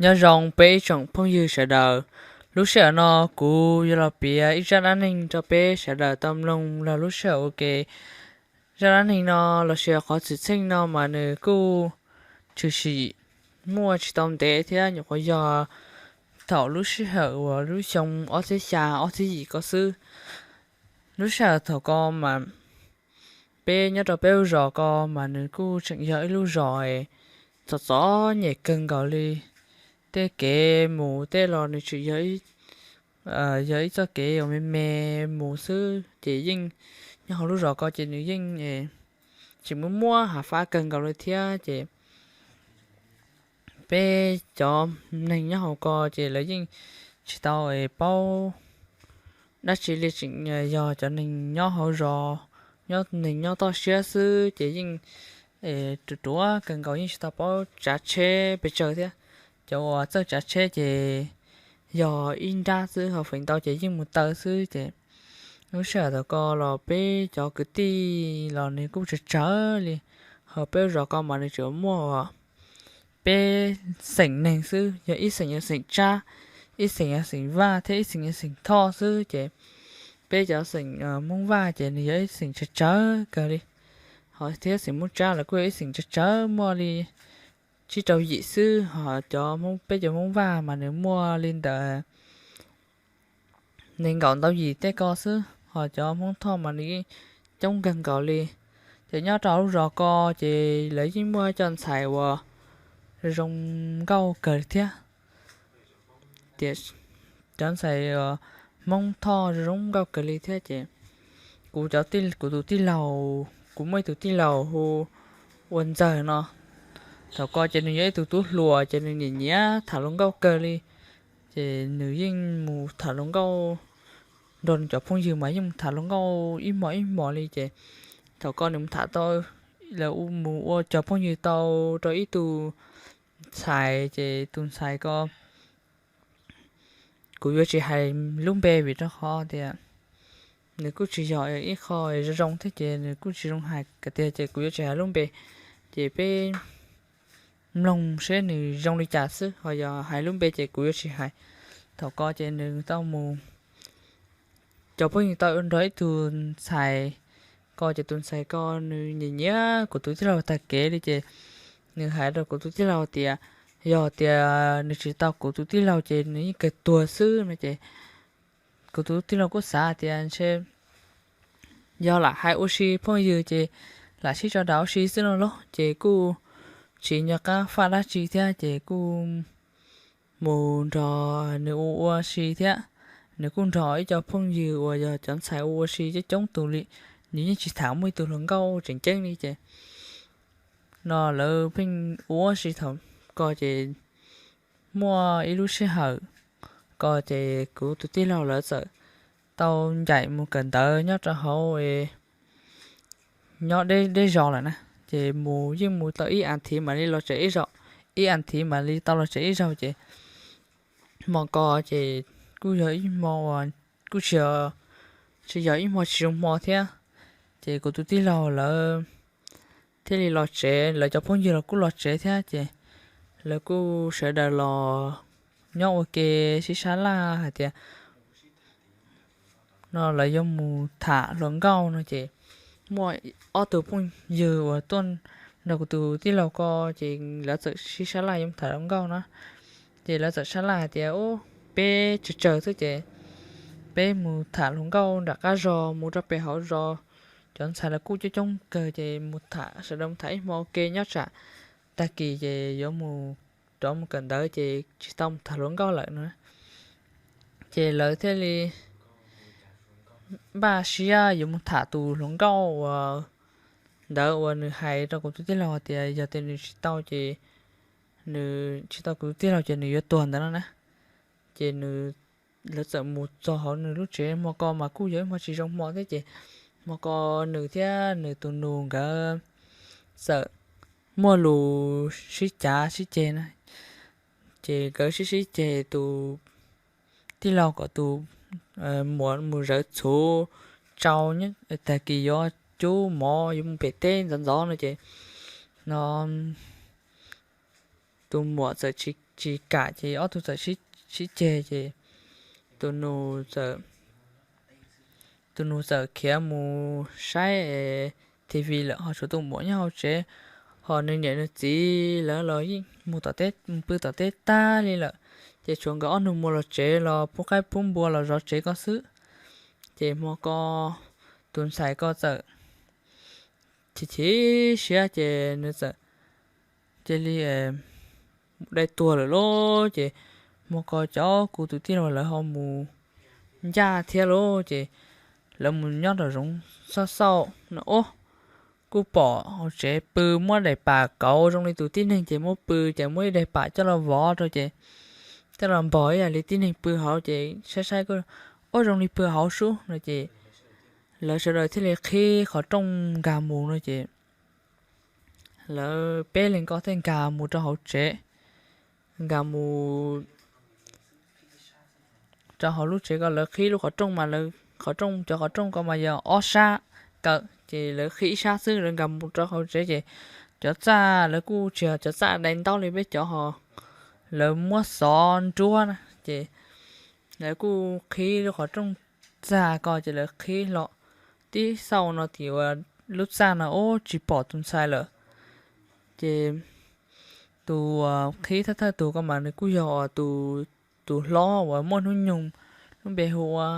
Nyob zoo peb ib tsoom phooj ywg sawv daws, lub sij hawm no kuv yuav los piav ib zaj dab neeg rau peb sawv daws tau mloog los lub sij hawm ua ke. Zaj dab neeg no los sis qhov xwm txheej no mas nws kuj tshwm sim muaj tsis tau ntev thiab, nyuam qhuav yog thaum lub sij hawm uas lub xyoo ob txhiab xya ob txhiab yim ko xwb. Lub sij hawm thaum ko mas peb nyob rau peb lub zos ko mas nws kuj tseem yog ib lub zos txom txom nyem kawg nkaus li. Tej kev mus tej los nws tseem yog ib txoj kev uas me me mus xwb, ces yeej nyob hauv lub zos ko ces nws yeej tseem muaj muaj hav fab kawg nkaus li thiab. Ces peb cov neeg nyob hauv ko ces lawv yeej tsis tau paub dab tsi li, tseem yog cov neeg nyob hauv zos, nyob neeg nyob toj siab xwb ces yeej ruam ruam kawg nkaus, yeej tsis tau paub tsav tsheb pes tsawg thiab. Cov uas txawj tsav tsheb ces yog ib nrab xwb, ho feem ntau ces yeej mus taw xwb. Ces lub sij hawm thaum ko los peb cov kwv tij los nws kuj tsawg tsawg li. Ho peb zos ko mas nws tsuas muaj peb xeem neeg xwb, yog ib xeem yog xeem Tsab, ib xeem yog xeem Vaj thiab ib xeem yog xeem Thoj xwb. Ces peb cov xeem Hmoob Vaj ces nws yog ib xeem tsawg tsawg kawg li, ho thiab xeem Hmoob Tsab los kuj yog ib xeem tsawg tsawg, muaj li tsib rau yim xwb. Ho cov Hmoob, peb cov Hmoob Vaj mas nws muaj li ntawm nees nkaum ntau yim tej ko xwb, ho cov Hmoob Thoj mas nws yeej coob kawg nkaus li. Ces nyob rau lub zos ko ces lawv yeej muaj cov ntxhais uas zoo nkauj kawg thiab. Tias cov ntxhais Hmoob Thoj zoo nkauj kawg li thiab. Ces kuv cov, kuv tus tij laug, kuv muaj ib tug tij laug hu ua Ntxawg no. Thaum ko ces nws yog ib tug tub hluas ces nws nyiam nyiam tham hluas nkauj kawg li. Ces nws yeej mus tham hluas nkauj nrog nws cov phooj ywg mas yeej mus tham hluas nkauj ib hmos ib hmos li. Ces thaum ko nws mus tham tau, lawv mus ua cov phooj ywg tau rau ib tug ntxhais, ces tus ntxhais ko kuv yuav tsis hais lub npe vim rau qhov tias nws kuj tsis yog ib qho zoo zoo thiab, ces nws kuj tsis zoo hais tiag, ces kuv yuav tsis hais lub npe. Ces peb mloog seb nws zoo li cas xwb, ho yog hais lub npe ces kuv yuav tsis hais. Thaum ko ces nws tau mus, cov phooj ywg tau nrog ib tug ntxhais ko, ces tus ntxhais ko nws nyiam nyiam kuv tus tij laug tag kev li. Ces nws hais rau kuv tus tij laug tias yog tias nws tsis tau kuv tus tij laug ces nws yeej kawg tuag xwb no. Ces kuv tus tij laug kuj xav tias ntshe yog lam hais ua si phooj ywg ces lam sib tso dag ua si xwb no los, ces kuj tsis nco qab faj dab tsi thiab, ces kuj mus nrog nws ua ua si thiab. Nws kuj nrog ib co phooj ywg uas yog cov ntxhais ua ua si coob coob tus li, nws yeej tsis tham muaj ib tug hluas nkauj tseem ceeb li. Ces no lawv pheej ua ua si thaum ko, ces muaj ib lub sij hawm ko ces kuv tus tij laug lawv txawm tau ncaim mus kawm ntawv nyob rau hauv nyob deb deb zos lawm na. Ces mus yeej mus tau ib as thiv mam li los tsev ib zaug, ib as thiv mam li tau los tsev ib zaug. Ces hmo ko ces kuj yog ib hmo uas kuj tsis, tsis yog ib hmo tsis zoo hmo thiab. Ces kuv tus tij laug lawv thiaj li los tsev, lawv cov phooj ywg los kuj los tsev thiab. Ces lawv kuj sawv daws los nyob ua ke sib sab laj hais tias no lawv yuav mus tham hluas nkauj no. Ces muaj ob tug phooj ywg uas tuaj nrog kuv tus tij laug ko, ces lawv txawm sib sab laj yuav mus tham hluas nkauj na. Ces lawv txawm sab laj hais tias, Ub, peb tsawg tsawg xwb ces peb mus tham hluas nkauj nram qab zos, mus rau pem hauv zos, cov ntxhais lawv kuj coob coob kawg, ces mus tham, sawv daws mus tham ib hmo ua ke, nyob tsam tag kis ces yuav mus, rov mus kawm ntawv ces tsis tau mus tham hluas nkauj lawm no. Ces lawv thiaj li npaj siab yuav mus tham tus hluas nkauj uas ntawd uas nws hais rau kuv tus tij laug tias yog tias nws tsis tau ces, nws tsis tau kuv tus tij laug ces nws yuav tuag ntawd no na. Ces nws, lawv txawm mus txog hauv nws lub tsev, hmo ko mas kuj yog ib hmo tsis zoo hmo thiab. Ces hmo ko nws thiab nws tus nus nkawd txawm muaj lus sib cav sib ceg na. Ces nkawd sib sib ceg, tus tij laug kom tus muam mus zawv txhuv tsau, tag kis yuav cub mov yuav mus pem teb ntxov ntxov no. Ces no tus muam txawm tsis tsis kam ces ob tug txawm sib ceg ces tus nus txawm tus nus txawm khiav mus saib T V lawm, ho tshuav tus muam nyob hauv tsev, ho nws niam nws txiv lawv los yeej mus tom teb, mus pw tom teb tag li lawm. Ces tshuav nkawd ob nus mus los tsev los pub qaib pub npua los zov tsev ko xwb. Ces hmo ko tus ntxhais ko txawm chim chim siab ces nws txawm cia li dai tuag lawm lauj. Ces hmo ko cov kuv tus tij laug lawv ho mus ncaj thiab lauj, ces lawv mus nyob nraum zoov xauj xauj no, ob, kuj pom hauv tsev pw muab daim pam kauv zoo li tus tib neeg ces muab pw, ces muab ib daim pam coj los vov rau ces coj los npog ib yam li tib neeg pw hauv ces saib saib, ob, zoo li pw hauv sub no ces lawv sawv daws thiaj li qhib qhov rooj nkag mus no ces lawv peb leeg ko thiaj nkag mus rau hauv tsev, nkag mus rau hauv lub tsev ko lawv qhib lub qhov rooj mas lawv qhov rooj, cov qhov rooj ko mas yog ob sab kaw, ces lawv qhib ib sab xwb lawv nkag mus rau hauv tsev ces cov txaj lawv kuj tsis yog cov txaj dai ntaub li peb cov ho, lawv muab xov nruab na ces lawv kuj qhib lub qhov rooj txaj ko ces lawv qhib hlo tib xauj no tim uas lub txaj no ob tsis pom tus ntxhais lawm. Ces tus qhib thawj thawj tus ko mas nws kuj yog tus, tus hlob uas muaj hnub nyoog, lub npe hu ua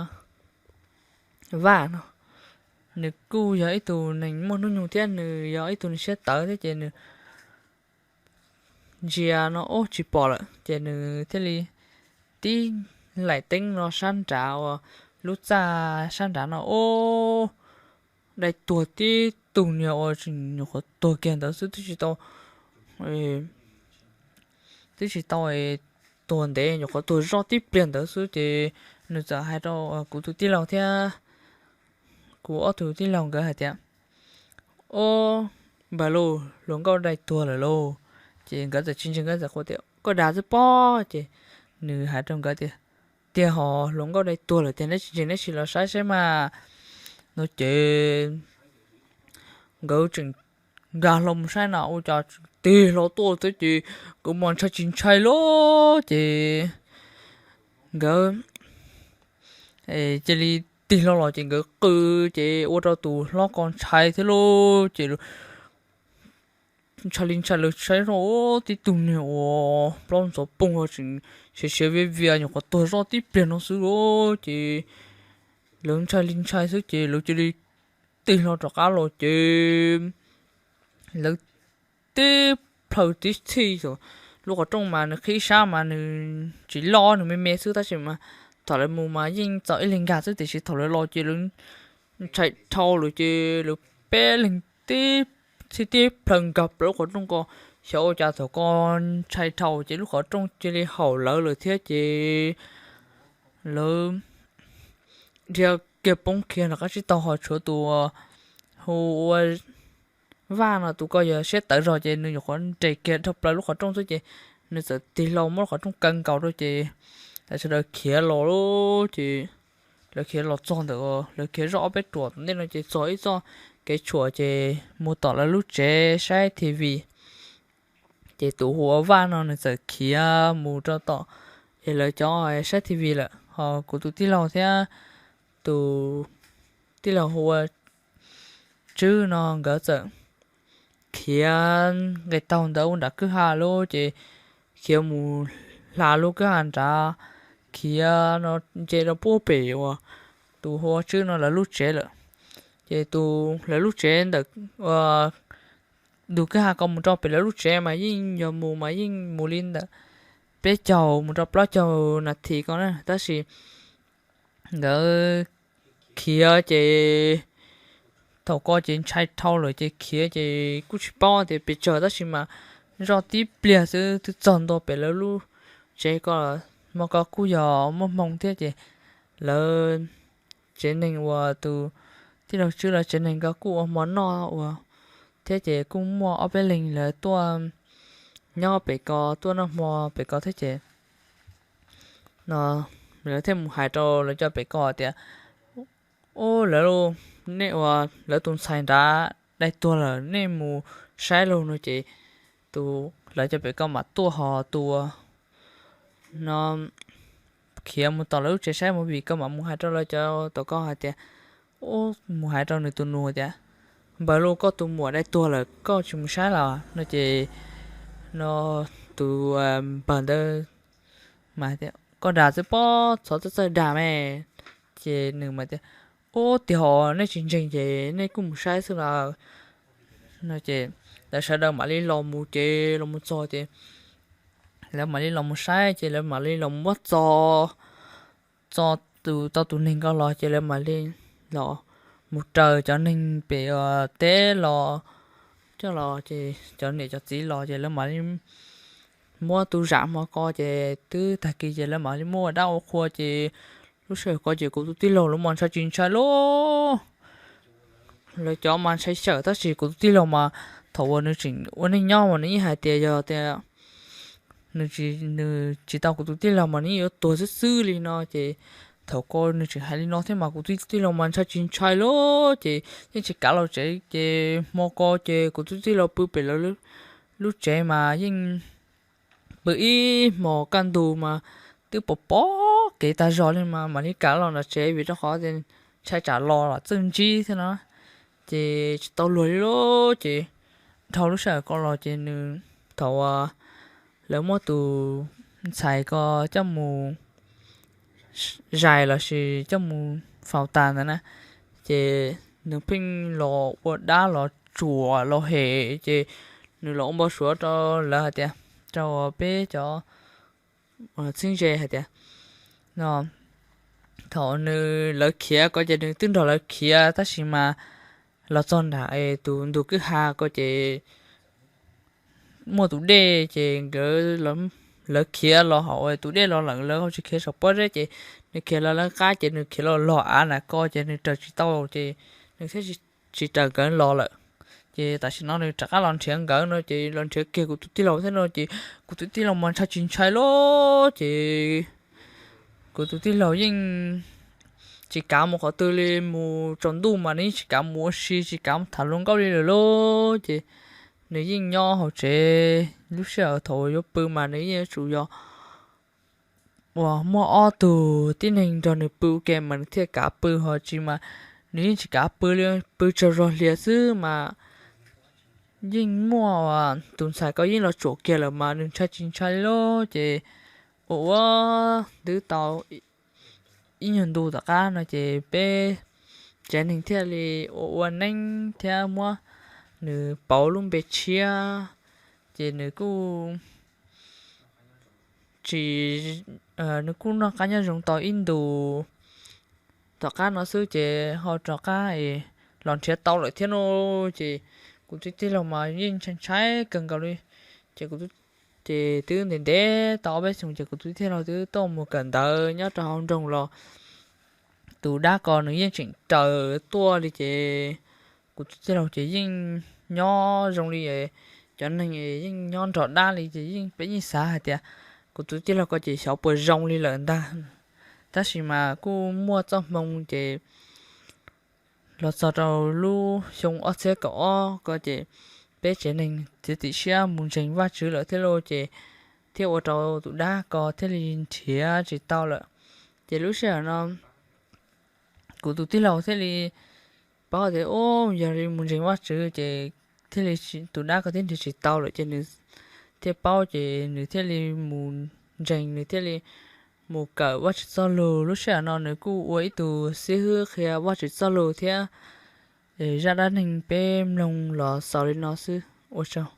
Vaj no. Nws kuj yog ib tug neeg muaj hnub nyoog thiab nws yog ib tug neeg siab tawv thiab ces nws ntsia no ob tsis pom lawm ces nws thiaj li tib laim teeb no sab nrad uas lub txaj sab nrad no ob dai tuag tib tug niag uas tseem nyuam qhuav tuag kiag ntawd xwb twb tsis tau twb tsis tau tuag ntev, nyuam qhuav tuag zoj tib pliag ntawd xwb ces nws txawm hais rau kuv tus tij laug thiab kuv ob tug tij laug nkawd hais tias, Ob, npawg lauj, hluas nkauj dai tuag lawm lauj. Ces nkawd txawm tsis ntseeg, nkawd txawm qhuas tias, Koj dag xwb pob. Ces nws hais rau nkawd tias, Tiag hos, hluas nkauj dai tuag lawm tiag, neb tsis ntseeg neb sim los saib saib mas. No ces nkawd tseem nkag hlo mus saib na ua cas tig hlo tuaj xwb ces nkawd mas ntshai tsis ntshai lauj ces nkawd cia li tig hlo los ces nkawd qw ces ua rau tus hlob ko ntshai thiab lauj ces ntshai li ntshai lawv saib zoj tib tug niag uas plaub ntxhov poog ho tseem siav siav viav vias nyuam qhuav tuag zoj tib pliag no xwb lauj ces lawv ntshai li ntshai xwb ces lawv cia li tig hlo rov qab los ces lawv tib plhaw tib txhij, lub qhov rooj mas nws qhib sab mas nws tsis loj, nws me me xwb tab sis mas thaum lawv mus mas yeej txaus ib leeg nkag xwb tiam sis thaum lawv los ces lawv ntshai dhau lawm ces lawv peb leeg tib txhij tib plhaw nkag plaws lub qhov rooj ko. Xyov ua cas thaum ko ntshai dhau ces lub qhov rooj cia li haum lawv lawm thiab ces lawv dhia kiag poob kiag nram qab tsib taug ho tshuav tus hu ua Vaj no, tus ko yog siab tawv zog ces nws nyuam qhuav nres kiag dhau plaws lub qhov rooj xwb ces nws txawm tig hlo muab lub qhov rooj kaw nkaus rau ces lawv sawv daws khiav los lauj ces lawv khiav los txog ntawm, lawv khiav zoj ob peb ruam tom ntej no ces txog ib txoj kev tshuam ces mus tom lawv lub tsev saib T V. Ces tus hu ua Vaj no nws txawm khiav mus rau tom es lawv cov saib T V lawm, ho kuv tus tij laug thiab tus tij laug hu ua Tswb no nkawd txawm khiav nqes taug ntawd ua nram kwj ha lauj ces khiav mus hla lub kwj ha nrad, khiav no nce rau puag pem uas tus hu ua Tswb no lawv lub tsev lawm. Ces tus lawv lub tsev ntawm tus kwj ha ko mus rau pem lawv lub tsev mas yeej yog mus mas yeej mus li ntawm peb caug mus rau plaub caug nas this ko na, tab sis nkawd khiav ces thaum ko ces ntshai dhau lawm ces khiav ces kuj tsis paub tias pes tsawg tab sis mas zoj tib pliag xwb twb txog ntua pem lawv lub tsev ko. Hmo ko kuj yog muaj hmoo thiab ces lawv tsev neeg uas tus tij laug Tswb lawv tsev neeg ko kuj ua hmo noj ua thiab ces kuj muaj ob peb leeg lawv tuaj nyob pem ko tuaj noj hmo pem ko thiab ces no lawv thiaj mus hais rau lawv cov pem ko tias, Ub, lawv, nej ua lawv tus ntxhais nrad dai tuag lawm, nej mus saib lauj no ces tus lawv cov pem ko mam tuaj ho tus no khiav mus tom lawv lub tsev saib movie, koj mam mus hais rau lawv cov, tom koj hais tias, mus hais rau nws tus nus tias, npawg lauj, koj tus muam dai tuag lawm, koj tsis mus saib los? No ces no tus npawg ntawd mas tias, koj dag xwb pob, txhob txawj txawj dag me. Ces nws mas tias, ub, tiag hos, nej tsis ntseeg ces nej kuj mus saib xwb los. No ces lawv sawv daws mam li los mus ces los mus txog ces lawv mam li los mus saib ces lawv mam li los muab txo, txo tus tau tus neeg ko los ces lawv mam li los mus raws cov neeg pem teb los coj los ces cov niam cov txiv los ces lawv mam li muab tu zam hmo ko ces twb tag kis ces lawv mam li muab ua dab ua qhua ces lub sij hawm ko ces kuv tus tij laug lawv mas ntshai tsis ntshai lauj. Lawv cov mas ntshai xyaw tab sis kuv tus tij laug mas thaum uas nws tseem ua neej nyob mas nws yeej hais tias yog tias nws tsis, nws tsis tau kuv tus tij laug mas nws yeej yuav tuag xwb xwb li no ces thaum ko nws tseem hais li no thiab mas kuv tus tij laug mas ntshai tsis ntshai lauj ces yeej tsis kav los tsev ces hmo ko ces kuv tus tij laug pw pem lawv lub tsev mas yeej pw ib hmos kaj ntug mas twb pom pom kev tag zog li mas mam li kav los nram tsev vim rau qhov tias ntshai tsam los los txawj ntsib thiab no ces tsis tau luag li lauj ces dhau lub sij hawm ko los ces nws, thaum uas lawv muab tus ntxhais ko coj mus zais los sis coj mus faus tas ntawd na ces nws pheej los ua dab los tsuam los hem ces nws los ua npau suav rau lawv hais tias, rau peb cov txheeb ze hais tias no thaum nws, lawv khiav ko ces nws twb nrog lawv khiav tab sis mas los txog nram tus ntug kwj ha ko ces muaj tus dej ces nkawd, lawv khiav los hauv tus dej los lawm, lawv ho tsis khiav saum pob zeb ces nws khiav los lawv qab ces nws khiav los log av na ko ces nws raws tsis tau ces nws thiaj tsis raws nkawd los lawm. Ces tam sim no nws rov qab los nrhiav nkawd no ces los nrhiav kiag kuv tus tij laug thiab no ces kuv tus tij laug mas ntshai tsis ntshai lauj ces kuv tus tij laug yeej tsis kav mus qhov twg li, mus tsaus ntuj mas nws yeej tsis kav mus ua si, tsis kav mus tham hluas nkauj li lawm lauj ces nws yeej nyob hauv tsev. Lub sij hawm thaum yuav pw mas nws yeej yuav tsum yog uas muaj ob tug tib neeg nrog nws pw ua ke mas nws thiaj kav pw, ho tsis mas nws yeej tsis kav pw li, pw tsaug zog hlias xwb mas yeej muaj tus ntxhais ko yeej los tsuam kiag lawm mas nws ntshai tsis ntshai li lauj ces ua ua twb tau ib nyuag ntu tom qab no ces peb tsev neeg thiaj li ua ua neeb thiab muab nws pauv lub npe tshiab ces nws kuj tsis, nws kuj noj qab nyob zoo tau ib ntus. Tom qab no xwb ces ho rov qab los nrhiav tau lawm thiab no ces kuv tus tij laug mas yeej ntshai ntshai kawg nkaus li ces kuv, ces twb ntev ntev tau ob peb xyoos ces kuv tus tij laug twb tuaj mus kawm ntawv nyob rau hauv nroog los tus dab ko nws yeej tseem raws tuaj li ces kuv tus tij laug ces yeej nyob zoo li cov neeg yeej nyob nrog dab li ces yeej, peb yeej xav hais tias kuv tus tij laug ko ces xyov puas zoo li lawm ntag. Tab sis mas kuj muaj txoj hmoo ces los txog rau lub xyoo ob txhiab kaum ob ko ces peb tsev neeg txiav txim siab mus ntseeg Vajtswv lawm thiab lauj ces thiaj ua rau tus dab ko thiaj li nrhiav tsis tau lawm. Ces lub sij hawm no kuv tus tij laug thiaj li paub tias, u, yog li mus ntseeg Vajtswv ces thiaj li, tus dab ko thiaj nrhiav tsis tau lawm ces nws thiaj paub ces nws thiaj li mus ntseeg, nws thiaj li mus kawm Vajtswv txoj lus. Lub sij hawm no nws kuj ua ib tug xib hwb qhia Vajtswv txoj lus thiab. Zaj dab neeg peb mloog los xaus li no xwb, ua tsaug.